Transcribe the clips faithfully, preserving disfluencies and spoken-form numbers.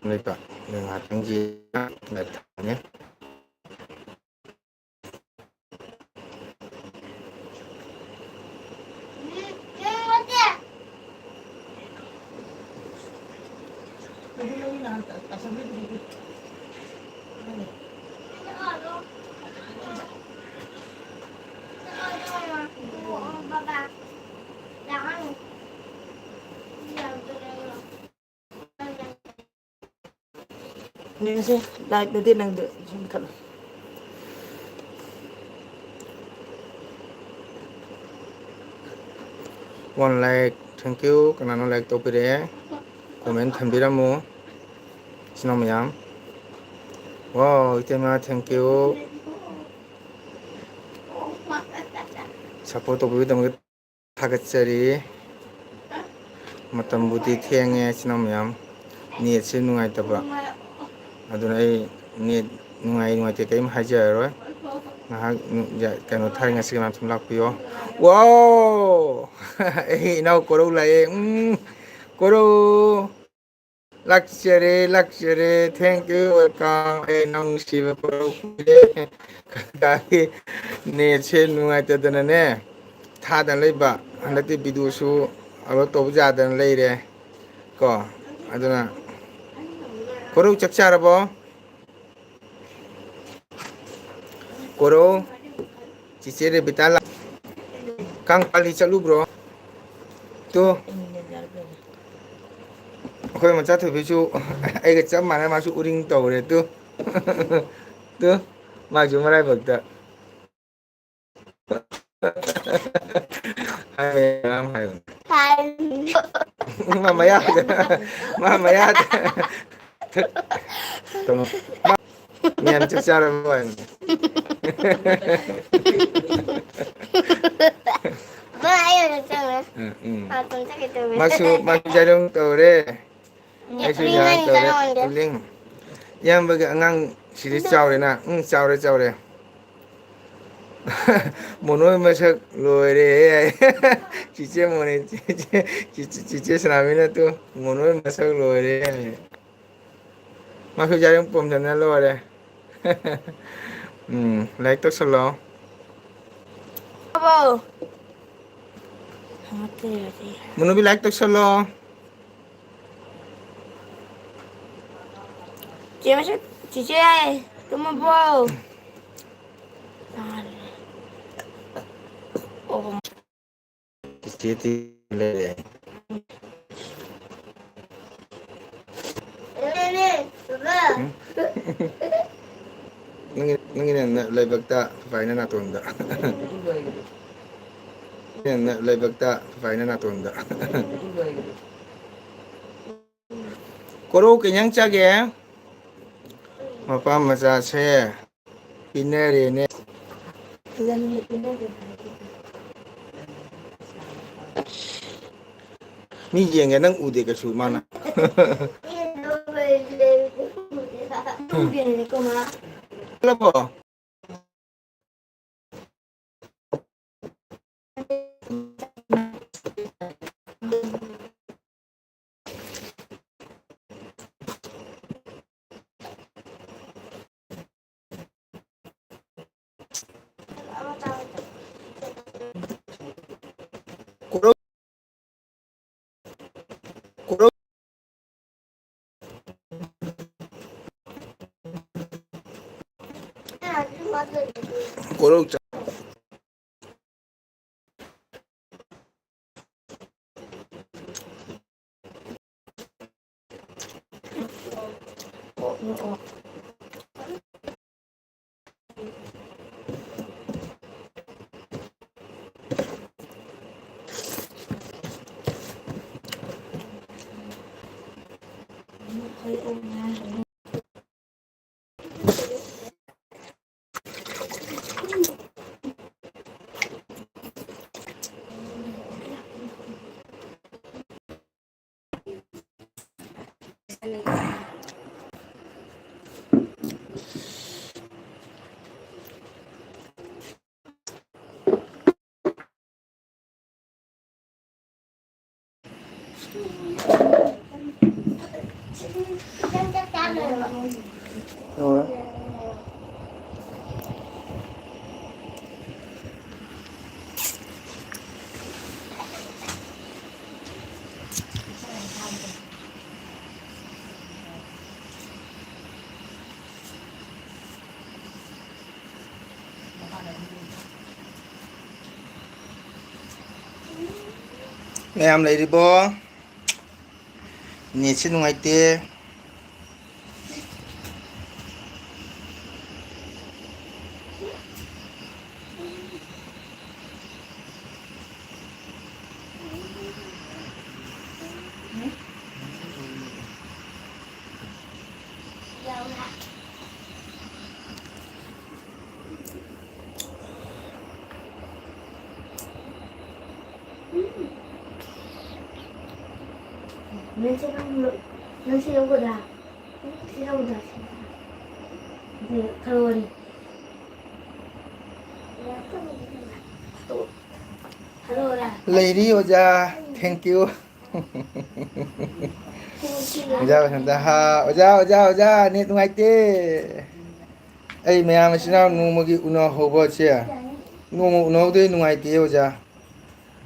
ꯂꯩꯕ꯫ ꯑꯗꯨ ꯉꯥꯏꯍꯥꯛꯇꯪ ꯌꯦꯡꯉꯒ ꯊꯝꯃꯅꯤ꯫ ꯌꯦꯡꯁꯦ, live ꯅꯠꯇꯦ ꯅꯪꯗꯣ, ꯁꯨꯝ ꯈꯜꯂꯣ꯫ One like, thank you꯫ ꯀꯅꯥꯅꯣ like ꯇꯧꯕꯤꯔꯛꯑꯦ? Comment ꯊꯝꯕꯤꯔꯝꯃꯨ, ꯏꯆꯤꯟ ꯏꯅꯥꯎ ꯃꯌꯥꯝ꯫ Wow, ꯏꯇꯩꯃ, thank you꯫ Support ꯇꯧꯕꯤꯕꯒꯤꯗꯃꯛꯇ ꯊꯥꯒꯠꯆꯔꯤ꯫ ꯃꯇꯝꯕꯨꯗꯤ ꯊꯦꯡꯉꯦ, ꯏꯆꯤꯟ ꯏꯅꯥꯎ ꯃꯌꯥꯝ꯫ ꯅꯦꯠꯁꯦ ꯅꯨꯡꯉꯥꯏꯇꯕ꯫ ꯑꯗꯨꯅ ꯑꯩ ꯅꯦꯠ ꯅꯨꯡꯉꯥꯏ ꯅꯨꯡꯉꯥꯏꯇꯦ ꯀꯔꯤꯝ ꯍꯥꯏꯖꯔꯔꯣꯏ꯫ ꯉꯥꯏꯍꯥꯛ ꯅꯨ-, ꯌꯥ-, ꯀꯩꯅꯣ ꯊꯥꯔꯤꯉꯩꯁꯤ ꯀꯅꯥ ꯁꯨꯝ ꯂꯥꯛꯄꯤꯌꯣ꯫ Wow! ꯑꯩ ꯏꯅꯥꯎ ꯀꯣꯔꯧ ꯂꯥꯛꯑꯦ꯫ ꯎꯝ, ꯀꯣꯔꯧ꯫ ꯂꯥꯛꯆꯔꯦ, ꯂꯥꯛꯆꯔꯦ꯫ Thank you, welcome꯫ ꯑꯩ ꯅꯪ ꯅꯨꯡꯁꯤꯕ ꯄꯣꯔꯛꯄꯤꯔꯦ꯫ ꯀꯀꯥꯒꯤ ꯅꯦꯠꯁꯦ ꯅꯨꯡꯉꯥꯏꯇꯗꯅꯅꯦ, ꯊꯥꯗꯅ ꯂꯩꯕ꯫ ꯍꯟꯗꯛꯇꯤ ꯚꯤꯗꯤꯑꯣꯁꯨ ꯑꯞꯂꯣꯗ ꯇꯧꯕ ꯌꯥꯗꯅ ꯂꯩꯔꯦ꯫ ꯀꯣ, ꯑꯗꯨꯅ, ꯀꯣꯔꯧ ꯆꯥꯛ ꯆꯥꯔꯕꯣ? ꯀꯣꯔꯧ, ꯆꯤꯆꯦ ꯔꯦꯕꯤꯇꯥ ꯂꯥꯛ-, ꯀꯪꯄꯥꯂꯤ ꯆꯠꯂꯨꯕ꯭ꯔꯣ? ꯇꯨ, ꯑꯩꯈꯣꯏ ꯃꯆꯥ ꯊꯣꯏꯕꯤꯁꯨ ꯑꯩꯒ ꯆꯞ ꯃꯥꯟꯅ, ꯃꯥꯁꯨ ꯎꯔꯤꯡ ꯇꯧꯔꯦ꯫ ꯇꯨ, ꯇꯨ, ꯃꯥꯁꯨ ꯃꯔꯥꯏꯕꯛꯇ꯫ ꯍꯥꯏꯕꯅꯦ, ꯃꯌꯥꯝ ꯍꯥꯏꯕꯅꯦ꯫ ꯃꯥ ꯃꯌꯥꯗ, ꯃꯥ ꯃꯌꯥꯗ꯫ ꯀꯩꯅꯣ, ꯃꯥ, ꯃꯌꯥꯝ ꯆꯥꯛ ꯆꯥꯔꯕꯣ ꯍꯥꯏꯕꯅꯦ꯫ ꯃꯥ ꯑꯩ ꯑꯣꯏꯅ ꯆꯪꯉꯦ꯫ ꯎꯝ, ꯎꯝ꯫ ꯃꯥ ꯑꯗꯨꯝ ꯆꯠꯈꯤ ꯇꯧꯋꯦ꯫ ꯃꯥꯁꯨ, ꯃꯥꯁꯨ ꯌꯥꯏꯔꯣꯡ ꯇꯧꯔꯦ꯫ ꯑꯩꯁꯨ ꯎꯔꯤꯡ ꯌꯥꯏꯔꯣꯡ ꯍꯥꯏꯅ ꯇꯧꯔꯦ꯫ ꯆꯪꯉꯝꯗꯦ꯫ ꯎꯔꯤꯡ꯫ ꯏꯌꯥꯝꯕꯒꯤ ꯑꯉꯥꯡ ꯁꯤꯗꯤ ꯆꯥꯎꯔꯦꯅ꯫ ꯎꯝ, ꯆꯥꯎꯔꯦ, ꯆꯥꯎꯔꯦ꯫ ꯃꯣꯅꯣꯏ ꯃꯁꯛ ꯂꯣꯏꯔꯦꯍꯦ ꯍꯥꯏ꯫ ꯆꯤꯆꯦ ꯃꯣꯅꯤ, ꯆꯤꯆꯦ, ꯆꯤꯆꯦ, ꯆꯤꯆꯦ ꯁꯅꯥꯃꯤꯅ ꯇꯨ, ꯃꯣꯅꯣꯏ ꯃꯁꯛ ꯂꯣꯏꯔꯦ ꯍꯥꯏ꯫ ꯃꯥꯁꯨ ꯌꯥꯔꯦꯝ ꯄꯣꯝꯗꯅ ꯂꯣꯏꯔꯦ꯫ ꯎꯝ, like ꯇꯧꯁꯜꯂꯣ꯫ ꯑꯕꯣ꯫ ꯃꯨꯅꯨꯕꯤ, like ꯇꯧꯁꯜꯂꯣ꯫ ꯆꯦ ꯃꯁꯛ, ꯆꯤꯆꯦ, ꯇꯨꯝꯃꯕꯣ? ꯆꯤꯆꯦꯗꯤ ꯂꯩꯔꯦ꯫ ꯎꯝ? ꯅꯪꯒꯤ, ꯅꯪꯒꯤꯅ ꯂꯥꯏꯕꯛꯇ, ꯐꯥꯐꯥꯏꯅ ꯅꯥꯇꯣꯟꯗ꯫ ꯅꯪꯒꯤꯅ ꯂꯥꯏꯕꯛꯇ, ꯐꯥꯐꯥꯏꯅ ꯅꯥꯇꯣꯟꯗ꯫ ꯀꯣꯔꯧ ꯀꯩ ꯏꯟꯖꯥꯡ ꯆꯥꯒꯦ? ꯃꯄꯥ ꯃꯆꯥꯁꯦ ꯄꯤꯅꯔꯦꯅꯦ꯫ ꯃꯤ ꯌꯦꯡꯉꯦ, ꯅꯪ ꯎꯗꯦ ꯀꯩꯁꯨ ꯃꯥꯅ꯫ ꯎꯗꯦꯀꯣ ꯃꯥ꯫ ꯆꯠꯂꯕꯣ? ꯀꯣꯔꯧ ꯆ- ꯍꯣꯏ꯫ ꯃꯌꯥꯝ ꯂꯩꯔꯤꯕꯣ? ꯅꯦꯠꯁꯤ ꯅꯨꯡꯉꯥꯏꯇꯦ꯫ ꯅꯪꯁꯦ ꯅꯪ ꯂꯧ-, ꯅꯪꯁꯦ ꯂꯧꯒꯗ꯭ꯔꯥ? ꯁꯤ ꯂꯧꯒꯗ꯭ꯔꯥ? ꯁꯤ ꯂꯧꯒꯗ꯭ꯔꯥ? ꯑꯗꯨ ꯈꯜꯂꯣꯅꯦ꯫ ꯈꯜꯂꯣꯔꯥ? ꯂꯩꯔꯤ ꯑꯣꯖꯥ꯫ Thank you꯫ ꯑꯣꯖꯥ ꯕꯁꯟꯇ, ꯍꯥ, ꯑꯣꯖꯥ, ꯑꯣꯖꯥ, ꯑꯣꯖꯥ, ꯅꯦꯠ ꯅꯨꯡꯉꯥꯏꯇꯦ꯫ ꯑꯩ ꯃꯌꯥꯝ ꯏꯆꯤꯟ ꯏꯅꯥꯎ ꯅꯣꯡꯃꯒꯤ ꯎꯅꯍꯧꯕꯁꯦ, ꯅꯣꯡꯃ ꯎꯅꯍꯧꯗ꯭ꯔꯗꯤ ꯅꯨꯡꯉꯥꯏꯇꯦ ꯑꯣꯖꯥ꯫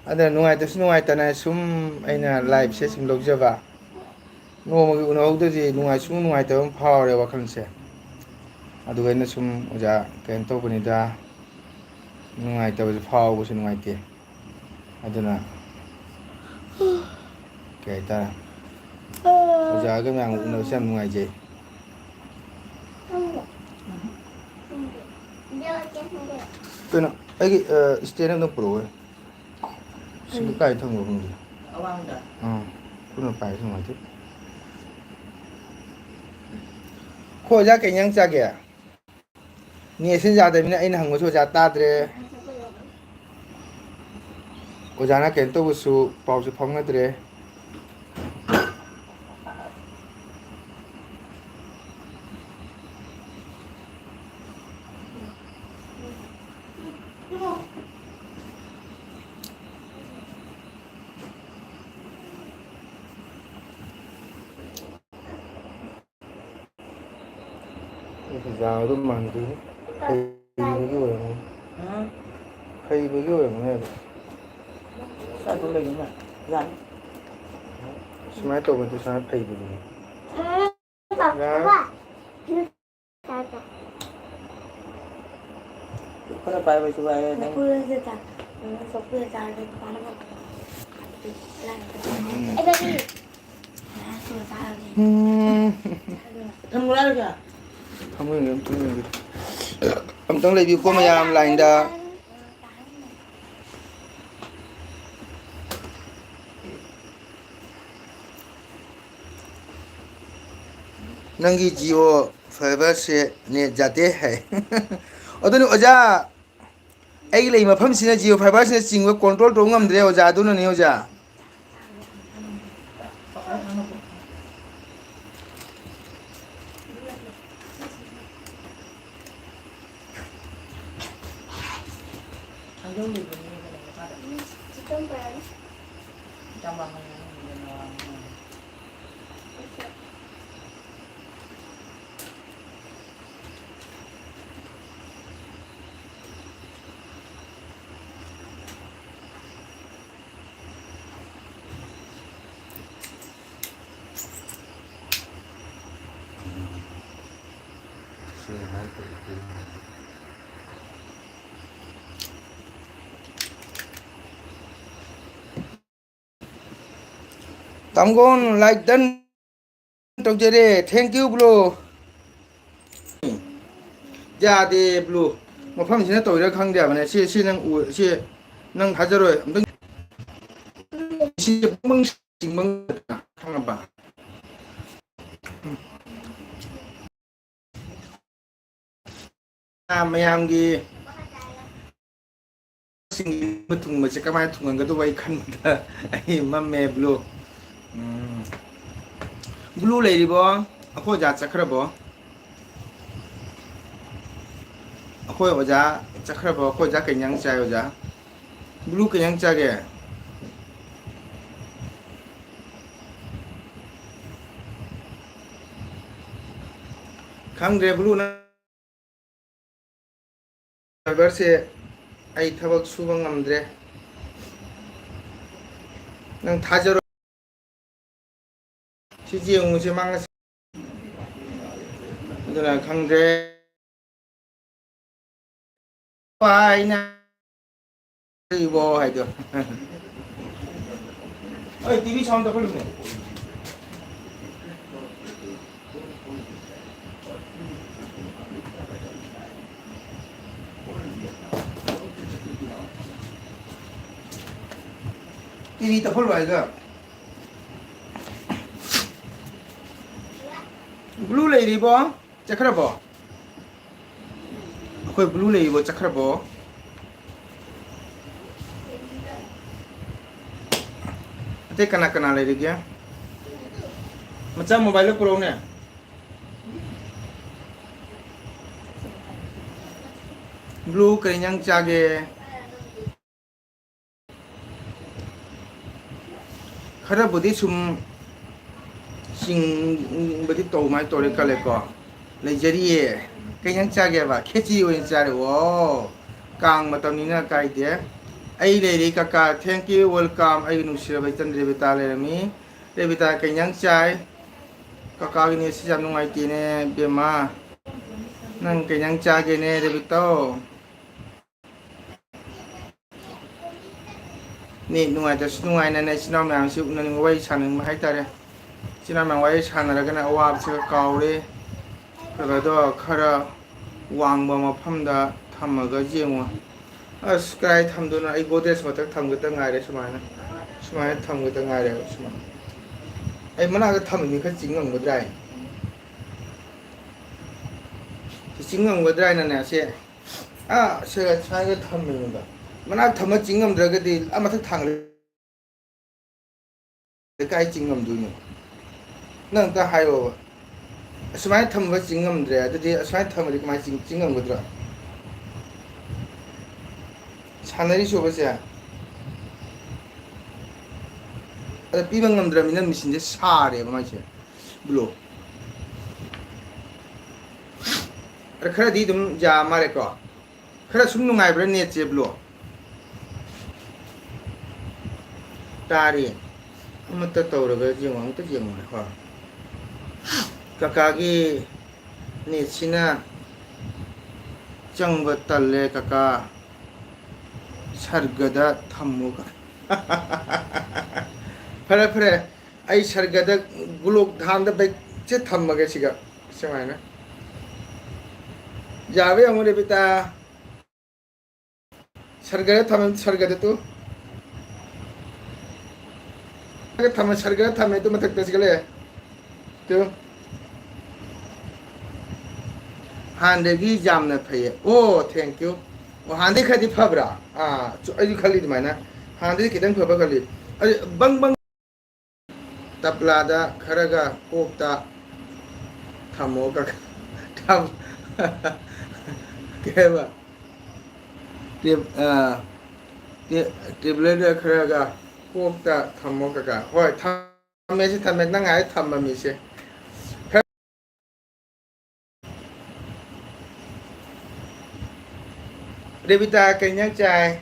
ꯑꯗꯨꯅ ꯅꯨꯡꯉꯥꯏꯇꯁꯨ ꯅꯨꯡꯉꯥꯏꯇꯅ ꯁꯨꯝ ꯑꯩꯅ liveꯁꯦ ꯁꯨꯝ ꯂꯧꯖꯕ꯫ ꯅꯣꯡꯃꯒꯤ ꯎꯅꯍꯧꯗ꯭ꯔꯗꯤ ꯅꯨꯡꯉꯥꯏ-, ꯁꯨꯝ ꯅꯨꯡꯉꯥꯏꯇꯕ ꯑꯃ ꯐꯥꯎꯔꯦ ꯋꯥꯈꯜꯁꯦ꯫ ꯑꯗꯨꯒ ꯑꯩꯅ ꯁꯨꯝ ꯑꯣꯖꯥ ꯀꯩꯅꯣ ꯇꯧꯕꯅꯤꯗ, ꯅꯨꯡꯉꯥꯏꯇꯕꯁꯦ ꯐꯥꯎꯕꯁꯨ ꯅꯨꯡꯉꯥꯏꯇꯦ꯫ ꯑꯗꯨꯅ ꯀꯩ ꯍꯥꯏꯇꯥꯔꯦ, ꯑꯣꯖꯥꯒ ꯃꯌꯥꯝꯒ ꯎꯅꯕꯁꯦ ꯌꯥꯝ ꯅꯨꯡꯉꯥꯏꯖꯩ꯫ ꯀꯩꯅꯣ, ꯑꯩꯒꯤ, ꯑ, stand ꯑꯝꯇ ꯄꯨꯔꯛꯑꯣ꯫ ꯁꯤꯕꯨ ꯀꯥꯏ ꯊꯝꯒ꯭ꯔꯕ ꯈꯪꯗꯦ꯫ ꯑꯥ, ꯈꯨꯠꯅ ꯄꯥꯏꯕꯁꯨ ꯅꯨꯡꯉꯥꯏꯇꯦ꯫ ꯑꯩꯈꯣꯏ ꯑꯣꯖꯥ ꯀꯩ ꯏꯟꯖꯥꯡ ꯆꯥꯒꯦ? ꯅꯦꯠꯁꯤꯅ ꯌꯥꯗꯕꯅꯤꯅ ꯑꯩꯅ ꯍꯪꯕꯁꯨ ꯑꯣꯖꯥ ꯇꯥꯗ꯭ꯔꯦ꯫ ꯑꯣꯖꯥꯅ ꯀꯩꯅꯣ ꯇꯧꯕꯁꯨ ꯄꯥꯎꯁꯨ ꯐꯥꯎꯅꯗ꯭ꯔꯦ꯫ ꯌꯥꯒꯗꯧ ꯃꯥꯟꯗꯦ꯫ ꯍꯩꯕꯒꯤ ꯑꯣꯏꯔꯝꯒꯅꯤ꯫ ꯎꯝ꯫ ꯍꯩꯕꯒꯤ ꯑꯣꯏꯔꯝꯒꯅꯤ ꯍꯥꯏꯕ꯫ ꯁ꯭ꯋꯥꯏꯗ ꯂꯩꯕꯅ ꯌꯥꯅꯤ꯫ ꯁꯨꯃꯥꯏꯅ ꯇꯧꯕꯗꯤ ꯁꯨꯃꯥꯏꯅ ꯍꯩꯕꯒꯤꯅꯤ꯫ ꯌꯥꯔꯦ꯫ ꯈꯔ ꯄꯥꯏꯕꯁꯨ ꯄꯥꯏꯔꯦ ꯅꯪ꯫ ꯎꯝ꯫ ꯊꯝꯃꯨꯔꯥ ꯍꯥꯏꯔꯒ? ꯊꯝꯃꯨꯔꯒꯦ, ꯑꯝꯇꯪ ꯌꯦꯡꯒꯦ꯫ ꯑꯝꯇꯪ ꯂꯩꯕꯤꯌꯨꯀꯣ ꯃꯌꯥꯝ ꯂꯥꯏꯟꯗ꯫ ꯅꯪꯒꯤ ꯖꯤꯑꯣ ꯐꯥꯏꯕꯔꯁꯦ ꯅꯦꯠ ꯌꯥꯗꯦ ꯍꯥꯏ꯫ ꯑꯗꯨꯅꯤ ꯑꯣꯖꯥ, ꯑꯩꯒꯤ ꯂꯩ ꯃꯐꯝꯁꯤꯅ ꯖꯤꯑꯣ ꯐꯥꯏꯕꯔꯁꯤꯅ ꯆꯤꯡꯕ ꯀꯣꯟꯇ꯭ꯔꯣꯜ ꯇꯧꯕ ꯉꯝꯗ꯭ꯔꯦ ꯑꯣꯖꯥ, ꯑꯗꯨꯅꯅꯦ ꯑꯣꯖꯥ꯫ ꯇꯥꯡꯒꯣꯟ like done ꯇꯧꯖꯔꯦ꯫ Thank you bro꯫ ꯌꯥꯗꯦ bro꯫ ꯃꯐꯝꯁꯤꯅ ꯇꯧꯔꯤꯔꯥ ꯈꯪꯗꯦ ꯍꯥꯏꯕꯅꯦ꯫ ꯁꯤ, ꯁꯤ ꯅꯪ ꯎ-, ꯁꯤ ꯅꯪ ꯊꯥꯖꯔꯣꯏ꯫ ꯑꯝꯇꯪ ꯁꯤ ꯄꯨꯡꯃꯪ ꯆꯤꯡꯃꯪ ꯈꯪꯉꯕ? ꯃꯌꯥꯝꯒꯤ ꯁꯤꯡ ꯊꯨꯡꯕꯁꯦ ꯀꯃꯥꯏꯅ ꯊꯨꯡꯍꯟꯒꯗꯧꯕ ꯑꯩ ꯈꯟꯕꯗ ꯑꯩ ꯃꯝꯃꯦ bro꯫ ꯎꯝ꯫ Blue ꯂꯩꯔꯤꯕꯣ? ꯑꯩꯈꯣꯏ ꯑꯣꯖꯥ ꯆꯠꯈ꯭ꯔꯕꯣ? ꯑꯩꯈꯣꯏ ꯑꯣꯖꯥ ꯆꯠꯈ꯭ꯔꯕꯣ? ꯑꯩꯈꯣꯏ ꯑꯣꯖꯥ ꯀꯩ ꯏꯟꯖꯥꯡ ꯆꯥꯏ ꯑꯣꯖꯥ? Blue ꯀꯩ ꯏꯟꯖꯥꯡ ꯆꯥꯒꯦ? ꯈꯪꯗ꯭ꯔꯦ, ꯕ꯭ꯂꯨ, ꯅꯪ ꯗ꯭ꯔꯥꯏꯚꯔꯁꯦ ꯑꯩ ꯊꯕꯛ ꯁꯨꯕ ꯉꯝꯗ꯭ꯔꯦ꯫ ꯅꯪ ꯊꯥꯖꯔꯣ꯫ ꯁꯤ ꯌꯦꯡꯉꯨꯁꯦ, ꯃꯥ ꯉꯁꯤ꯫ ꯑꯗꯨꯅ ꯈꯪꯗ꯭ꯔꯦ꯫ ꯄꯥꯏꯅ ꯏꯕꯣ ꯍꯥꯏꯗꯣ꯫ ꯑꯩ ꯇꯤ ꯚꯤ ꯁꯥꯎꯟ ꯇꯞꯍꯜꯂꯨꯅꯦ꯫ ꯇꯤ ꯚꯤ ꯇꯞꯍꯜꯂꯨ ꯍꯥꯏꯗꯣ꯫ ꯕ꯭ꯂꯨ ꯂꯩꯔꯤꯕꯣ? ꯆꯠꯈ꯭ꯔꯕꯣ? ꯑꯩꯈꯣꯏ ꯕ꯭ꯂꯨ ꯂꯩꯔꯤꯕꯣ? ꯆꯠꯈ꯭ꯔꯕꯣ? ꯑꯇꯩ ꯀꯅꯥ ꯀꯅꯥ ꯂꯩꯔꯤꯒꯦ? ꯃꯆꯥ, ꯃꯣꯕꯥꯏꯜꯗ ꯄꯨꯔꯛꯎꯅꯦ꯫ ꯕ꯭ꯂꯨ, ꯀꯔꯤ ꯏꯟꯖꯥꯡ ꯆꯥꯒꯦ? ꯈꯔꯕꯨꯗꯤ ꯁꯨꯝ ꯆꯤꯡꯕꯗꯤ ꯇꯧꯃꯥꯏꯅ ꯇꯧꯔꯦ ꯈꯜꯂꯦꯀꯣ꯫ ꯂꯩꯖꯔꯤꯌꯦ꯫ ꯀꯩ ꯏꯟꯖꯥꯡ ꯆꯥꯒꯦꯕ? ꯈꯦꯆꯤ ꯑꯣꯏꯅ ꯆꯥꯔꯦ꯫ ꯋꯥꯎ! ꯀꯥꯡ ꯃꯇꯝꯅꯤꯅ ꯀꯥꯏꯗꯦ꯫ ꯑꯩ ꯂꯩꯔꯤ ꯀꯀꯥ꯫ Thank you, welcome꯫ ꯑꯩꯒꯤ ꯅꯨꯡꯁꯤꯔꯕ ꯏꯆꯟ ꯔꯦꯕꯤꯇꯥ ꯂꯩꯔꯝꯃꯤ꯫ ꯔꯦꯕꯤꯇꯥ, ꯀꯩ ꯏꯟꯖꯥꯡ ꯆꯥꯏ? ꯀꯀꯥꯒꯤ ꯅꯦꯠꯁꯤ ꯌꯥꯝ ꯅꯨꯡꯉꯥꯏꯇꯦꯅꯦ, ꯕꯦꯝꯃ꯫ ꯅꯪ ꯀꯩ ꯏꯟꯖꯥꯡ ꯆꯥꯒꯦꯅꯦ, ꯔꯦꯕꯤꯇꯥꯎ? ꯅꯦꯠ ꯅꯨꯡꯉꯥꯏꯇ꯭ꯔꯁꯨ ꯅꯨꯡꯉꯥꯏꯅꯅ ꯏꯆꯤꯟ ꯏꯅꯥꯎ ꯃꯌꯥꯝꯁꯤ ꯎꯅꯅꯤꯡꯕ, ꯋꯥꯔꯤ ꯁꯥꯟꯅꯅꯤꯡꯕ ꯍꯥꯏꯇꯥꯔꯦ꯫ ꯏꯆꯤꯟ ꯏꯅꯥꯎ ꯃꯌꯥꯝ ꯋꯥꯔꯤ ꯁꯥꯟꯅꯔꯒꯅ ꯑꯋꯥꯕꯁꯤꯒ ꯀꯥꯎꯔꯦ꯫ ꯈꯔ ꯑꯗꯣ ꯈꯔ ꯋꯥꯡꯕ ꯃꯐꯝꯗ ꯊꯝꯃꯒ ꯌꯦꯡꯉꯣ꯫ ꯑꯁ, ꯀꯗꯥꯏ ꯊꯝꯗꯣꯏꯅꯣ? ꯑꯩ ꯒꯣꯗ꯭ꯔꯦꯖ ꯃꯊꯛ ꯊꯝꯒꯗ ꯉꯥꯏꯔꯦ꯫ ꯁꯨꯃꯥꯏꯅ, ꯁꯨꯃꯥꯏꯅ ꯊꯝꯒꯗ ꯉꯥꯏꯔꯦꯕ꯫ ꯁꯨꯃꯥꯏꯅ ꯑꯩ ꯃꯅꯥꯛꯇ ꯊꯝꯃꯤꯅꯤ, ꯈꯔ ꯆꯤꯡ ꯉꯝꯒꯗ꯭ꯔꯥ ꯍꯥꯏ꯫ ꯁꯤ ꯆꯤꯡ ꯉꯝꯒꯗ꯭ꯔꯥ ꯍꯥꯏꯅꯅꯦ, ꯁꯦ, ꯑꯥ, ꯁꯦ, ꯁ꯭ꯋꯥꯏꯗ ꯊꯝꯃꯤꯅꯦꯕ꯫ ꯃꯅꯥꯛ ꯊꯝꯃ ꯆꯤꯡ ꯉꯝꯗ꯭ꯔꯒꯗꯤ ꯑꯥ ꯃꯊꯛ ꯊꯥꯡꯒꯠꯂ ꯀꯥꯏ ꯆꯤꯡ ꯉꯝꯗꯣꯏꯅꯣ? ꯅꯪ ꯑꯝꯇ ꯍꯥꯏꯔꯛꯑꯣꯕ꯫ ꯑꯁꯨꯃꯥꯏꯅ ꯊꯝꯕ ꯆꯤꯡ ꯉꯝꯗ꯭ꯔꯦ, ꯑꯗꯨꯗꯤ ꯑꯁꯨꯃꯥꯏꯅ ꯊꯝꯃꯗꯤ ꯀꯃꯥꯏꯅ ꯆꯤꯡ, ꯆꯤꯡ ꯉꯝꯒꯗ꯭ꯔꯥ? ꯁꯥꯟꯅꯔꯤ ꯁꯣꯕꯁꯦ꯫ ꯑꯗ ꯄꯤꯕ ꯉꯝꯗ꯭ꯔꯕꯅꯤꯅ ꯃꯦꯆꯤꯟꯁꯦ ꯁꯥꯔꯦꯕ ꯃꯥꯏꯁꯦ꯫ ꯕ꯭ꯂꯣ꯫ ꯑꯗ ꯈꯔꯗꯤ ꯑꯗꯨꯝ ꯌꯥ ꯃꯥꯜꯂꯦꯀꯣ꯫ ꯈꯔ ꯁꯨꯝ ꯅꯨꯡꯉꯥꯏꯕ꯭ꯔꯥ ꯅꯦꯠꯁꯦ, ꯕ꯭ꯂꯣ? ꯇꯥꯔꯤ꯫ ꯑꯃꯠꯇ ꯇꯧꯔꯒ ꯌꯦꯡꯉꯣ, ꯑꯃꯨꯛꯇ ꯌꯦꯡꯉꯣꯅꯦ꯫ ꯍꯣꯏ꯫ ꯀꯀꯥꯒꯤ ꯅꯦꯠꯁꯤꯅ ꯆꯪꯕ ꯇꯜꯂꯦ, ꯀꯀꯥ꯫ ꯁꯔꯒꯗ ꯊꯝꯃꯨꯒ꯫ ꯐꯔꯦ, ꯐꯔꯦ꯫ ꯑꯩ ꯁꯔꯒꯗ ꯒꯨꯂꯣꯛ ꯙꯥꯟꯗ ꯕꯦꯛꯁꯦ ꯊꯝꯃꯒꯦ ꯁꯤꯒ꯫ ꯁꯨꯃꯥꯏꯅ꯫ ꯌꯥꯕ꯭ꯔꯥ ꯌꯦꯡꯉꯨ, ꯔꯦꯕꯤꯇꯥ꯫ ꯁꯔꯒꯗ ꯊꯝꯃꯦ, ꯁꯔꯒꯗ ꯇꯨ꯫ ꯊꯝꯃꯦ, ꯁꯔꯒꯗ ꯊꯝꯃꯦ, ꯑꯗꯨ ꯃꯊꯛꯇ ꯁꯤꯒ ꯂꯩꯔꯦ꯫ ꯇꯨ꯫ ꯍꯥꯟꯅꯗꯒꯤ ꯌꯥꯝꯅ ꯐꯩꯌꯦ꯫ ꯑꯣ, thank you꯫ ꯑꯣ, ꯍꯥꯟꯅꯗꯒꯤ ꯈꯔꯗꯤ ꯐꯕ꯭ꯔꯥ? ꯑꯥ, ꯆꯨ-, ꯑꯩꯁꯨ ꯈꯜꯂꯤ ꯑꯗꯨꯃꯥꯏꯅ꯫ ꯍꯥꯟꯅꯗꯒꯤ ꯈꯤꯇꯪ ꯐꯕ ꯈꯜꯂꯤ꯫ ꯑꯗꯨ ꯕꯪ ꯕꯪ꯫ ꯇꯞꯂꯥꯗ ꯈꯔꯒ ꯀꯣꯛꯇ ꯊꯝꯃꯣ ꯀꯀꯥ꯫ ꯊꯝ-, ꯀꯩ ꯍꯥꯏꯕ? ꯇꯦꯞ-, ꯑ, ꯇꯦ-, ꯇꯦꯕ꯭ꯂꯦꯠꯇ ꯈꯔꯒ ꯀꯣꯛꯇ ꯊꯝꯃꯣ ꯀꯀꯥ꯫ ꯍꯣꯏ, ꯊꯝꯃꯦꯁꯦ, ꯊꯝꯃꯦ꯫ ꯅꯪ ꯍꯥꯏ ꯊꯝꯃꯃꯤꯁꯦ꯫ ꯔꯦꯕꯤꯇꯥ, ꯀꯩ ꯏꯟꯖꯥꯡ ꯆꯥꯏ?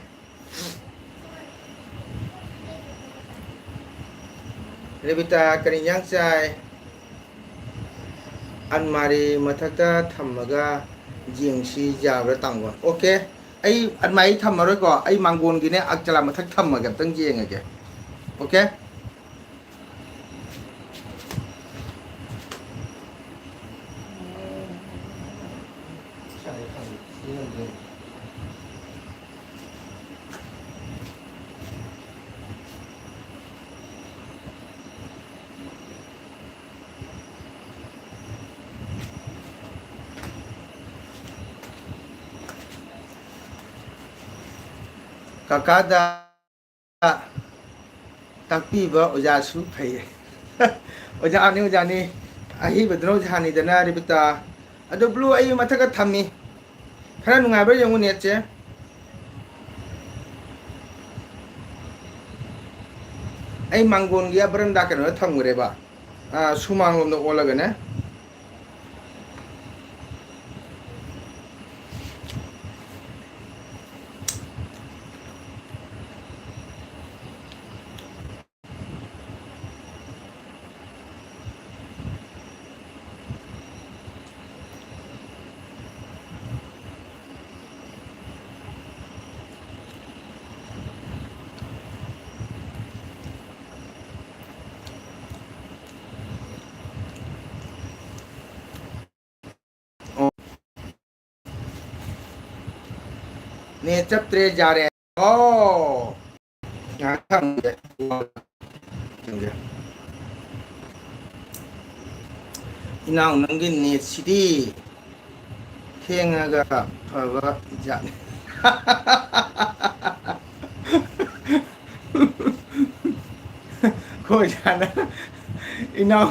ꯔꯦꯕꯤꯇꯥ, ꯀꯔꯤ ꯏꯟꯖꯥꯡ ꯆꯥꯏ? ꯑꯟꯃꯥꯔꯤ ꯃꯊꯛꯇ ꯊꯝꯃꯒ ꯌꯦꯡꯁꯤ ꯌꯥꯕ꯭ꯔꯥ, ꯇꯥꯡꯒꯣꯟ? ꯑꯣꯀꯦ, ꯑꯩ ꯑꯟꯃꯥꯔꯤ ꯊꯝꯃꯔꯣꯏꯀꯣ, ꯑꯩ ꯃꯥꯡꯒꯣꯟꯒꯤꯅꯦ, ꯑꯛꯆꯂꯥ ꯃꯊꯛ ꯊꯝꯃꯒ ꯑꯝꯇꯪ ꯌꯦꯡꯉꯒꯦ꯫ ꯑꯣꯀꯦ? ꯀꯀꯥꯗ ꯇꯥꯛꯄꯤꯕ ꯑꯣꯖꯥꯁꯨ ꯐꯩꯌꯦ꯫ ꯑꯣꯖꯥꯅꯤ, ꯑꯣꯖꯥꯅꯤ꯫ ꯑꯍꯩꯕꯗꯨꯅ ꯑꯣꯖꯥꯅꯤꯗꯅ, ꯔꯦꯕꯤꯇꯥ꯫ ꯑꯗꯣ ꯕ꯭ꯂꯨ ꯑꯩ ꯃꯊꯛꯇ ꯊꯝꯃꯤ꯫ ꯈꯔ ꯅꯨꯡꯉꯥꯏꯕ꯭ꯔꯥ ꯌꯦꯡꯉꯨ ꯅꯦꯠꯁꯦ꯫ ꯑꯩ ꯃꯥꯡꯒꯣꯟꯒꯤ ꯕꯔꯟꯗꯥ ꯀꯩꯅꯣꯗ ꯊꯝꯈ꯭ꯔꯦꯕ꯫ ꯑꯥ, ꯁꯨꯃꯥꯡꯂꯣꯝꯗ ꯑꯣꯜꯂꯒꯅꯦ꯫ ꯅꯦꯠ ꯆꯞꯇ꯭ꯔꯦ, ꯌꯥꯔꯦ꯫ ꯑꯣ꯫ ꯉꯥꯏꯍꯥꯛ ꯊꯝꯒꯦ꯫ ꯊꯝꯒꯦ꯫ ꯏꯅꯥꯎ, ꯅꯪꯒꯤ ꯅꯦꯠꯁꯤꯗꯤ ꯊꯦꯡꯉꯒ ꯐꯕ ꯖꯥꯠꯅꯤ꯫ ꯑꯩꯈꯣꯏ ꯑꯣꯖꯥꯅ, "ꯏꯅꯥꯎ,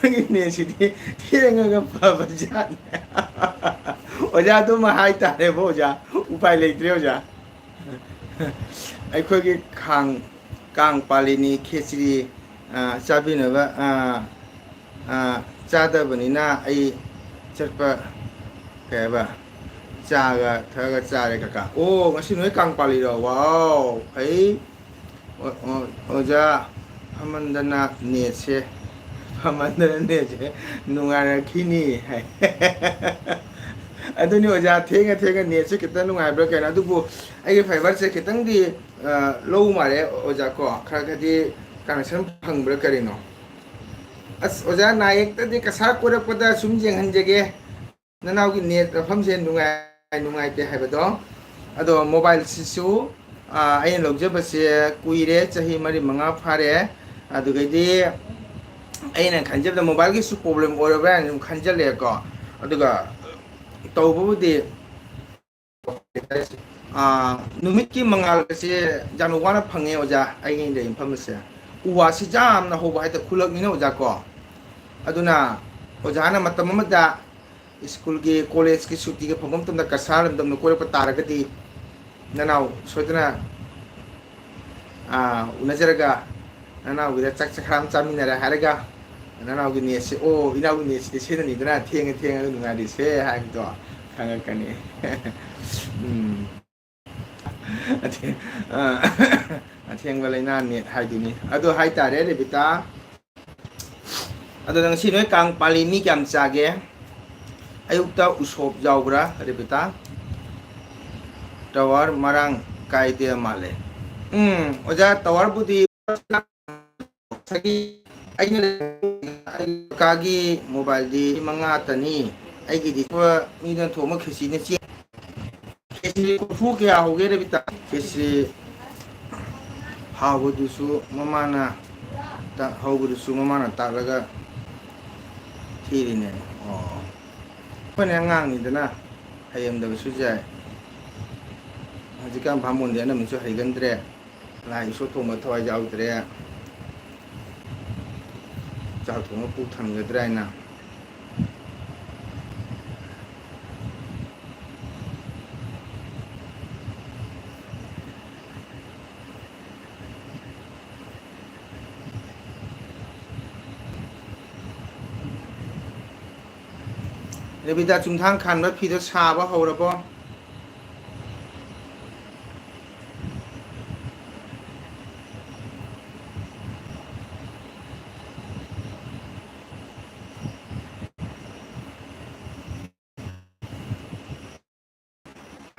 ꯅꯪꯒꯤ ꯅꯦꯠꯁꯤꯗꯤ ꯊꯦꯡꯉꯒ ꯐꯕ ꯖꯥꯠꯅꯤ꯫" ꯑꯣꯖꯥ, ꯑꯗꯨꯃ ꯍꯥꯏꯇꯥꯔꯦꯕꯣ ꯑꯣꯖꯥ, ꯎꯄꯥꯏ ꯂꯩꯇ꯭ꯔꯦ ꯑꯣꯖꯥ꯫ ꯑꯩꯈꯣꯏꯒꯤ ꯈꯥꯡ-, ꯀꯥꯡ ꯄꯥꯜꯂꯤꯅꯤ, ꯈꯦꯆ꯭ꯔꯤ, ꯑ, ꯆꯥꯕꯤꯅꯕ, ꯑ, ꯑ, ꯆꯥꯗꯕꯅꯤꯅ ꯑꯩ ꯆꯠꯄ, ꯀꯩ ꯍꯥꯏꯕ, ꯆꯥꯒ ꯊꯛꯑꯒ ꯆꯥꯔꯦ ꯀꯀꯥ꯫ ꯑꯣ, ꯉꯁꯤ ꯅꯣꯏ ꯀꯥꯡ ꯄꯥꯜꯂꯤꯔꯣ? ꯋꯥꯎ, ꯐꯩ꯫ ꯑꯣ, ꯑꯣ, ꯑꯣꯖꯥ, ꯐꯃꯟꯗꯅ ꯅꯦꯠꯁꯦ, ꯐꯃꯟꯗꯅ ꯅꯦꯠꯁꯦ ꯅꯨꯡꯉꯥꯏꯔꯛꯈꯤꯅꯤ ꯍꯥꯏ꯫ ꯑꯗꯨꯅꯤ ꯑꯣꯖꯥ, ꯊꯦꯡꯉ ꯊꯦꯡꯉ ꯅꯦꯠꯁꯦ ꯈꯤꯇꯪ ꯅꯨꯡꯉꯥꯏꯕ꯭ꯔꯥ ꯀꯩꯅꯣ, ꯑꯗꯨꯕꯨ ꯑꯩꯒꯤ ꯐꯥꯏꯕꯔꯁꯦ ꯈꯤꯇꯪꯗꯤ, ꯑ, ꯂꯧ ꯃꯥꯜꯂꯦ ꯑꯣꯖꯥ ꯀꯣ, ꯈꯔ ꯈꯔꯗꯤ ꯀꯅꯦꯛꯁꯟ ꯐꯪꯕ꯭ꯔꯥ ꯀꯔꯤꯅꯣ? ꯑꯁ ꯑꯣꯖꯥ, ꯅꯥꯌꯦꯛꯇꯗꯤ ꯀꯁꯥ ꯀꯣꯏꯔꯛꯄꯗ ꯁꯨꯝ ꯌꯦꯡꯍꯟꯖꯒꯦ꯫ ꯅꯅꯥꯎꯒꯤ ꯅꯦꯠ ꯃꯐꯝꯁꯦ ꯅꯨꯡꯉꯥꯏ-, ꯅꯨꯡꯉꯥꯏꯇꯦ ꯍꯥꯏꯕꯗꯣ꯫ ꯑꯗꯣ ꯃꯣꯕꯥꯏꯜꯁꯤꯁꯨ, ꯑ, ꯑꯩꯅ ꯂꯧꯖꯕꯁꯦ ꯀꯨꯏꯔꯦ, ꯆꯍꯤ ꯃꯔꯤ ꯃꯉꯥ ꯐꯥꯔꯦ꯫ ꯑꯗꯨꯒꯩꯗꯤ ꯑꯩꯅ ꯈꯟꯖꯕꯗ ꯃꯣꯕꯥꯏꯜꯒꯤꯁꯨ ꯄ꯭ꯔꯣꯕ꯭ꯂꯦꯝ ꯑꯣꯏꯔꯕ꯭ꯔꯥ ꯍꯥꯏꯅ ꯑꯗꯨꯝ ꯈꯟꯖꯜꯂꯛꯑꯦꯀꯣ꯫ ꯑꯗꯨꯒ ꯇꯧꯕꯕꯨꯗꯤ, ꯑ, ꯅꯨꯃꯤꯠꯀꯤ ꯃꯉꯥꯜ ꯑꯁꯦ ꯌꯥꯝꯅ ꯋꯥꯅ ꯐꯪꯉꯦ ꯑꯣꯖꯥ, ꯑꯩꯒꯤ ꯂꯩꯔꯤꯕ ꯃꯐꯝ ꯑꯁꯦ꯫ ꯎ ꯋꯥꯁꯤ ꯌꯥꯝꯅ ꯍꯧꯕ ꯍꯥꯏꯇꯥꯔꯦ, ꯈꯨꯜꯂꯛꯅꯤꯅ ꯑꯣꯖꯥ ꯀꯣ꯫ ꯑꯗꯨꯅ ꯑꯣꯖꯥꯅ ꯃꯇꯝ ꯑꯃꯗ ꯁ꯭ꯀꯨꯜꯒꯤ, ꯀꯣꯂꯦꯖꯀꯤ ꯁꯨꯇꯤꯒ ꯐꯪꯕ ꯃꯇꯝꯗ ꯀꯁꯥꯔ ꯂꯝꯗꯝꯗ ꯀꯣꯏꯔꯛꯄ ꯇꯥꯔꯒꯗꯤ, ꯅꯅꯥꯎ ꯁꯣꯏꯗꯅ, ꯑꯥ, ꯎꯅꯖꯔꯒ ꯅꯅꯥꯎꯒꯤꯗ ꯆꯥꯛ ꯆꯈꯥ ꯑꯃ ꯆꯥꯃꯤꯟꯅꯔꯦ ꯍꯥꯏꯔꯒ, ꯅꯅꯥꯎꯒꯤ ꯅꯦꯠꯁꯦ, "ꯑꯣ, ꯏꯅꯥꯎꯒꯤ ꯅꯦꯠꯁꯤꯗꯤ ꯁꯤꯅꯅꯤꯗꯅ ꯊꯦꯡꯉ ꯊꯦꯡꯉꯒ ꯅꯨꯡꯉꯥꯏꯔꯤꯁꯦ" ꯍꯥꯏꯕꯗꯣ ꯈꯪꯉꯛꯀꯅꯤ꯫ ꯎꯝ꯫ ꯑꯊꯦꯡ-, ꯑ, ꯑꯊꯦꯡꯕ ꯂꯩꯅꯥ ꯅꯦꯠ ꯍꯥꯏꯗꯨꯅꯤ꯫ ꯑꯗꯨ ꯍꯥꯏꯇꯥꯔꯦ, ꯔꯦꯕꯤꯇꯥ꯫ ꯑꯗꯣ ꯉꯁꯤ ꯅꯣꯏ ꯀꯥꯡ ꯄꯥꯜꯂꯤ ꯃꯤ ꯀꯌꯥꯝ ꯆꯥꯒꯦ? ꯑꯌꯨꯛꯇ ꯎꯁꯣꯞ ꯌꯥꯎꯕ꯭ꯔꯥ, ꯔꯦꯕꯤꯇꯥ? ꯇꯋꯥꯔ ꯃꯔꯥꯡ ꯀꯥꯏꯗꯦ ꯃꯥꯜꯂꯦ꯫ ꯎꯝ, ꯑꯣꯖꯥ, ꯇꯋꯥꯔꯕꯨꯗꯤ ꯉꯁꯥꯏꯒꯤ ꯑꯩꯅ ꯀꯥꯒꯤ ꯃꯣꯕꯥꯏꯜꯗꯤ ꯃꯉꯥꯇꯅꯤ꯫ ꯑꯩꯒꯤꯗꯤ ꯃꯤꯗꯨꯅ ꯊꯣꯡꯕ ꯈꯦꯆꯤꯅ ꯆꯦ-, ꯀꯦꯖꯤ ꯀꯣꯔꯐꯨ ꯀꯌꯥ ꯍꯧꯒꯦ, ꯔꯦꯕꯤꯇꯥ? ꯀꯦꯖꯤ ꯍꯥꯎꯕꯗꯨꯁꯨ ꯃꯃꯥꯅ ꯇꯥꯛ-, ꯍꯧꯕꯗꯨꯁꯨ ꯃꯃꯥꯅ ꯇꯥꯛꯂꯒ ꯊꯤꯔꯤꯅꯦ꯫ ꯑꯣ꯫ ꯑꯩꯈꯣꯏꯅ ꯑꯉꯥꯡꯅꯤꯗꯅ ꯍꯩꯔꯝꯗꯕꯁꯨ ꯌꯥꯏ꯫ ꯍꯧꯖꯤꯛꯀꯥꯟ ꯚꯥꯃꯣꯟꯗꯤ ꯑꯅꯝꯕꯅꯁꯨ ꯍꯩꯒꯟꯗ꯭ꯔꯦ꯫ ꯂꯥꯏ ꯏꯁꯣꯔ ꯊꯣꯡꯕ ꯊꯋꯥꯏ ꯌꯥꯎꯗ꯭ꯔꯦ꯫ ꯆꯥꯛ ꯊꯣꯡꯕ ꯄꯨꯛ ꯊꯟꯒꯗ꯭ꯔꯥ ꯍꯥꯏꯅ꯫ ꯔꯦꯕꯤꯇꯥ, ꯆꯨꯝꯊꯥꯡ ꯈꯥꯟꯕ ꯐꯤꯗꯣ ꯁꯥꯕ ꯍꯧꯔꯕꯣ?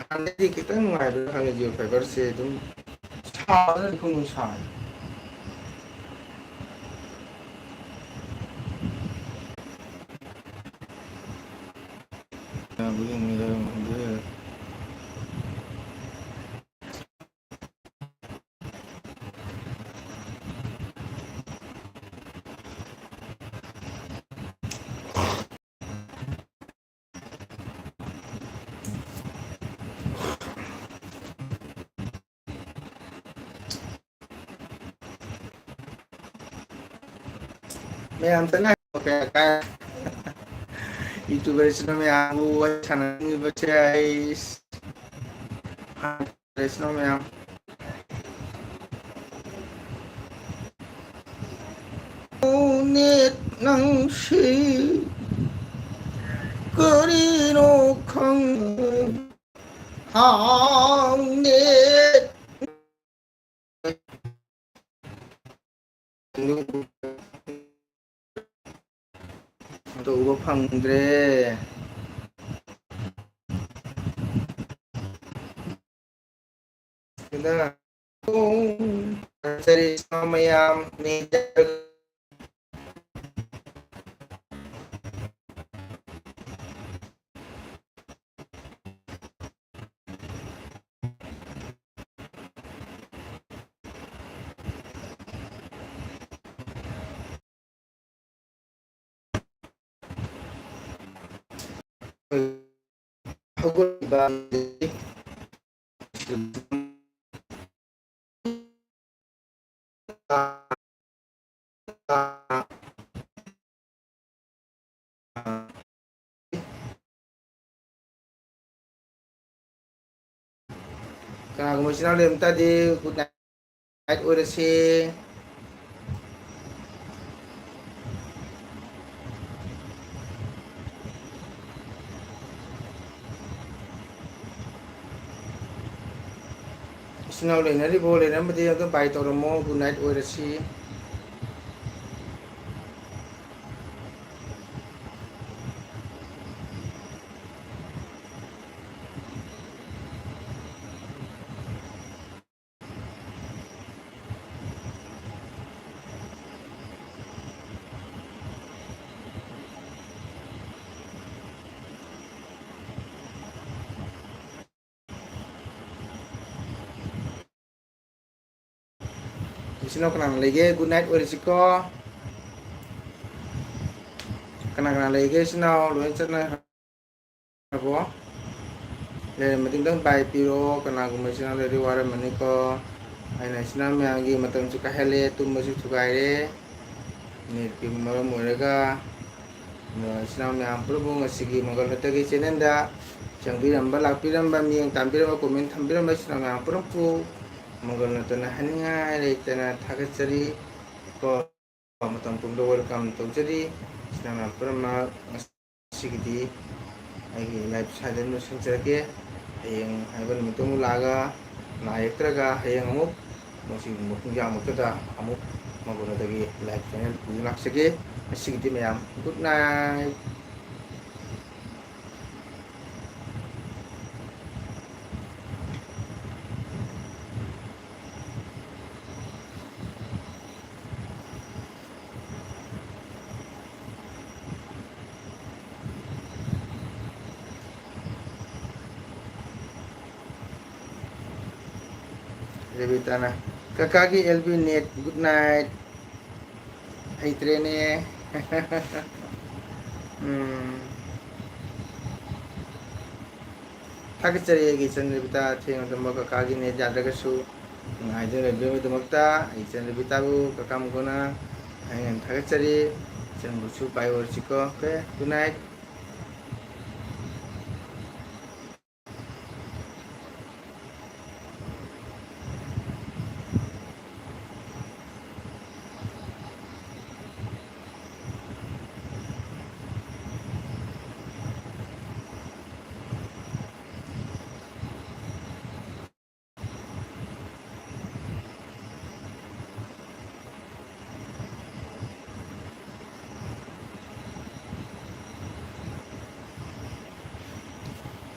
ꯍꯥꯟꯅꯗꯤ ꯈꯤꯇꯪ ꯅꯨꯡꯉꯥꯏꯕ꯭ꯔꯥ ꯈꯪꯗꯦ, Jio Fiberꯁꯦ ꯑꯗꯨꯝ ꯁꯥꯕꯅꯗꯤ ꯈꯪꯗꯦ, ꯁꯥꯏ꯫ ꯃꯌꯥꯝ ꯆꯪꯉꯛꯑꯣ, ꯀꯌꯥ ꯀꯥꯏ꯫ YouTuberꯁꯤꯅ ꯃꯌꯥꯝꯕꯨ ꯋꯥꯔꯤ ꯁꯥꯟꯅꯅꯤꯡꯉꯤꯕꯁꯦ ꯑꯩ ꯁꯥꯟꯅꯔꯁꯤꯅ ꯃꯌꯥꯝ꯫ ꯅꯦꯠ ꯅꯪꯁꯤ ꯀꯔꯤꯅꯣ ꯈꯪ-, ꯍꯥꯎ ꯅꯦꯠ꯫ ꯑꯝꯇ ꯎꯕ ꯐꯪꯗ꯭ꯔꯦ꯫ ꯁꯤꯗ ꯆꯠꯆꯔꯤ ꯃꯌꯥꯝ꯫ ꯍꯧꯒꯠꯂꯤꯕ ꯀꯅꯥꯒꯨꯝꯕ ꯏꯆꯤꯟ ꯏꯅꯥꯎ ꯂꯩꯔꯝ ꯇꯥꯔꯗꯤ good night ꯑꯣꯏꯔꯁꯤ꯫ ꯏꯆꯤꯟ ꯏꯅꯥꯎ ꯂꯩꯅꯔꯤꯕꯣ? ꯂꯩꯅꯔꯝꯃꯗꯤ ꯑꯝꯇ bye ꯇꯧꯔꯝꯃꯣ꯫ Good night ꯑꯣꯏꯔꯁꯤ꯫ ꯏꯆꯤꯟ ꯏꯅꯥꯎ ꯀꯅꯥ ꯀꯅꯥ ꯂꯩꯒꯦ? Good night ꯑꯣꯏꯔꯁꯤꯀꯣ꯫ ꯀꯅꯥ ꯀꯅꯥ ꯂꯩꯒꯦ ꯏꯆꯤꯟ ꯏꯅꯥꯎ? ꯂꯣꯏ ꯆꯠꯅꯈ꯭ꯔꯕꯣ? ꯂꯩꯔꯝꯃꯗꯤ ꯑꯝꯇꯪ bye ꯄꯤꯔꯛꯑꯣ꯫ ꯀꯅꯥꯒꯨꯝꯕ ꯏꯆꯤꯟ ꯏꯅꯥꯎ ꯂꯩꯔꯗꯤ ꯋꯥꯔꯝꯃꯅꯤꯀꯣ꯫ ꯑꯩꯅ ꯏꯆꯤꯟ ꯏꯅꯥꯎ ꯃꯌꯥꯝꯒꯤ ꯃꯇꯝꯁꯨ ꯀꯥꯏꯍꯜꯂꯦ, ꯇꯨꯝꯕꯁꯨ ꯊꯨꯒꯥꯏꯔꯦ꯫ Net ꯀꯤ ꯃꯔꯝ ꯑꯣꯏꯔꯒ꯫ ꯑꯗꯣ ꯏꯆꯤꯟ ꯏꯅꯥꯎ ꯃꯌꯥꯝ ꯄꯨꯝꯅꯃꯛ ꯉꯁꯤꯒꯤ ꯃꯪꯒꯜ ꯅꯠꯇꯒꯤ channel ꯗ ꯆꯪꯕꯤꯔꯝꯕ, ꯂꯥꯛꯄꯤꯔꯝꯕ, ꯃꯤꯠꯌꯦꯡ ꯇꯥꯟꯕꯤꯔꯝꯕ, comment ꯊꯝꯕꯤꯔꯝꯕ ꯏꯆꯤꯟ ꯏꯅꯥꯎ ꯃꯌꯥꯝ ꯄꯨꯝꯅꯃꯛꯄꯨ ꯃꯪꯒꯜ ꯅꯠꯇꯅ ꯍꯥꯏꯅꯤꯡꯉꯥꯏ ꯂꯩꯇꯅ ꯊꯥꯒꯠꯆꯔꯤ꯫ ꯀꯣ, ꯃꯇꯝ ꯄꯨꯝꯕꯗ welcome ꯇꯧꯖꯔꯤ꯫ ꯏꯆꯤꯟ ꯏꯅꯥꯎ ꯃꯌꯥꯝ ꯄꯨꯝꯅꯃꯛ ꯉꯁꯤꯒꯤꯗꯤ ꯑꯩꯒꯤ live ꯁ꯭ꯋꯥꯏꯗ ꯂꯣꯏꯁꯤꯟꯖꯔꯒꯦ꯫ ꯍꯌꯦꯡ ꯍꯥꯏꯕ ꯅꯨꯃꯤꯠꯇꯨ ꯑꯃꯨꯛ ꯂꯥꯛꯑꯒ, ꯅꯥ ꯌꯦꯛꯇ꯭ꯔꯒ ꯍꯌꯦꯡ ꯑꯃꯨꯛ ꯃꯁꯤꯒꯨꯝꯕ ꯄꯨꯡꯖꯥꯃꯨꯛꯇꯗ ꯑꯃꯨꯛ ꯃꯪꯒꯣꯜ ꯅꯠꯇꯒꯤ live channel ꯄꯨꯗꯨꯅ ꯂꯥꯛꯆꯒꯦ꯫ ꯉꯁꯤꯒꯤꯗꯤ ꯃꯌꯥꯝ good night꯫ ꯔꯦꯕꯤꯇꯥꯅ, "ꯀꯀꯥꯒꯤ L B net good night ꯍꯩꯇ꯭ꯔꯦꯅꯦ꯫" ꯎꯝ꯫ ꯊꯥꯒꯠꯆꯔꯤ ꯑꯩꯒꯤ ꯏꯆꯟ ꯔꯦꯕꯤꯇꯥ, ꯊꯦꯡꯅ ꯇꯨꯝꯕ ꯀꯀꯥꯒꯤ ꯅꯦꯠ ꯌꯥꯗ꯭ꯔꯒꯁꯨ ꯉꯥꯏꯗꯨꯅ ꯂꯩꯕꯤꯕꯒꯤꯗꯃꯛꯇ ꯑꯩ ꯏꯆꯟ ꯔꯦꯕꯤꯇꯥꯕꯨ ꯀꯀꯥ ꯃꯈꯣꯟꯅ ꯍꯦꯟꯅ ꯊꯥꯒꯠꯆꯔꯤ꯫ ꯏꯆꯟꯕꯨꯁꯨ ꯄꯥꯏ ꯑꯣꯏꯔꯁꯤꯀꯣ꯫ Okay, good night꯫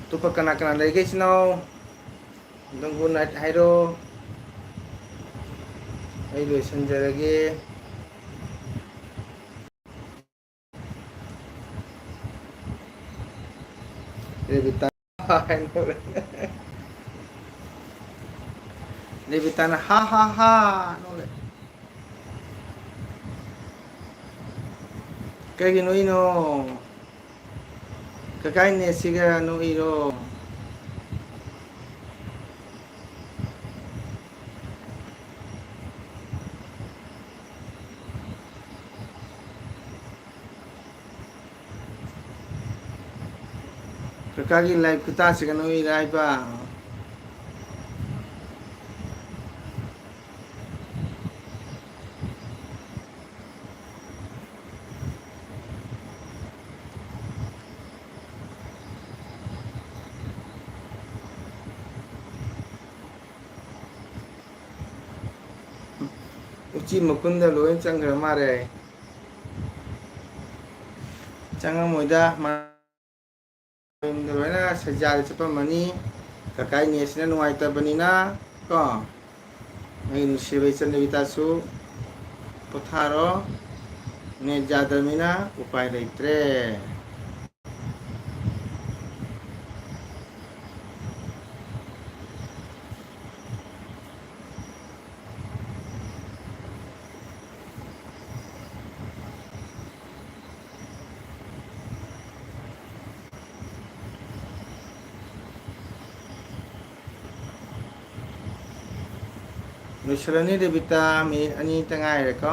ꯑꯇꯣꯞꯄ ꯀꯅꯥ ꯀꯅꯥ ꯂꯩꯒꯦ ꯏꯆꯤꯟ ꯏꯅꯥꯎ? ꯑꯗꯨꯝ good night ꯍꯥꯏꯔꯣ꯫ ꯑꯩ ꯂꯣꯏꯁꯤꯟꯖꯔꯒꯦ꯫ ꯔꯦꯕꯤꯇꯥ ꯍꯥꯏꯅ ꯅꯣꯛꯂꯦ꯫ ꯔꯦꯕꯤꯇꯥꯅ ꯍꯥ ꯍꯥ ꯍꯥ ꯅꯣꯛꯂꯦ꯫ ꯀꯩꯒꯤ ꯅꯣꯛꯏꯅꯣ? ꯀꯀꯥꯏ ꯅꯦꯠꯁꯤꯒ ꯅꯣꯛꯏꯔꯣ? ꯀꯀꯥꯒꯤ live ꯈꯨꯇꯥꯁꯤꯒ ꯅꯣꯛꯏꯔꯥ ꯍꯥꯏꯕ? ꯎꯆꯤ ꯃꯈꯨꯟꯗ ꯂꯣꯏ ꯆꯪꯈ꯭ꯔ ꯃꯥꯜꯂꯦ꯫ ꯆꯪꯉꯝꯃꯣꯏꯗ, ꯃꯌꯨꯝꯗ ꯂꯣꯏꯅ ꯁꯩꯖꯥꯗ ꯆꯠꯄꯝꯃꯅꯤ꯫ ꯀꯀꯥꯏ ꯅꯦꯠꯁꯤꯅ ꯅꯨꯡꯉꯥꯏꯇꯕꯅꯤꯅ ꯀꯣ꯫ ꯑꯩ ꯅꯨꯡꯁꯤꯕ ꯏꯆꯟ ꯔꯦꯕꯤꯇꯥꯁꯨ ꯄꯣꯊꯥꯔꯣ꯫ ꯅꯦꯠ ꯌꯥꯗ꯭ꯔꯕꯅꯤꯅ ꯎꯄꯥꯏ ꯂꯩꯇ꯭ꯔꯦ꯫ ꯂꯣꯏꯁꯤꯜꯂꯅꯤ ꯔꯦꯕꯤꯇꯥ, ꯃꯤꯅꯤꯠ ꯑꯅꯤꯇ ꯉꯥꯏꯔꯦꯀꯣ꯫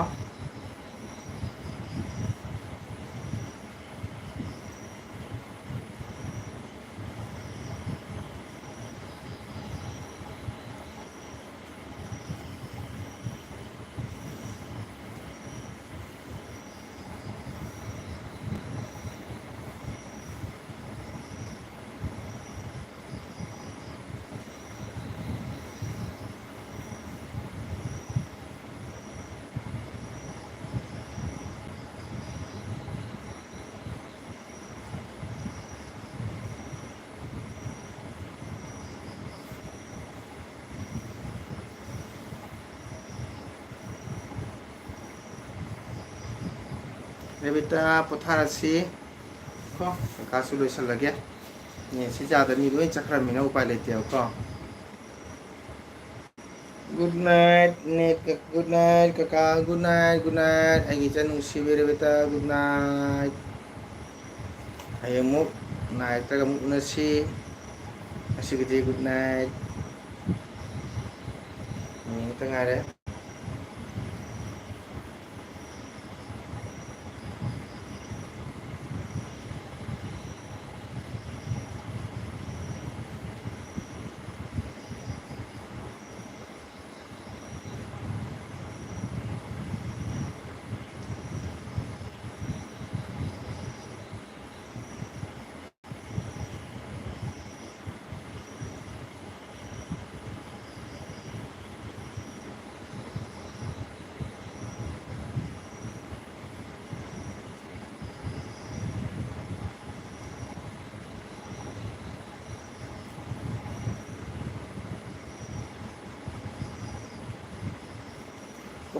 ꯔꯦꯕꯤꯇꯥ, ꯄꯣꯊꯥꯔꯁꯤ ꯀꯣ꯫ ꯀꯀꯥꯁꯨ ꯂꯣꯏꯁꯤꯜꯂꯒꯦ꯫ ꯅꯦꯠꯁꯤ ꯌꯥꯗ ꯃꯤ ꯂꯣꯏ ꯆꯠꯈ꯭ꯔꯃꯤꯅ ꯎꯄꯥꯏ ꯂꯩꯇꯦꯕꯀꯣ꯫ Good night, net, good night, ꯀꯀꯥ, good night, good night꯫ ꯑꯩꯒꯤ ꯏꯆꯟ ꯅꯨꯡꯁꯤꯕꯤ ꯔꯦꯕꯤꯇꯥ, good night꯫ ꯍꯌꯦꯡ ꯑꯃꯨꯛ ꯅꯥꯏꯠꯇꯒ ꯑꯃꯨꯛ ꯎꯅꯁꯤ꯫ ꯉꯁꯤꯒꯤꯗꯤ good night꯫ ꯃꯤꯅꯤꯠ ꯑꯃꯇ ꯉꯥꯏꯔꯦ꯫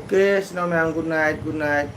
Okay, ꯏꯆꯤꯟ ꯏꯅꯥꯎ ꯃꯌꯥꯝ, good night, good night꯫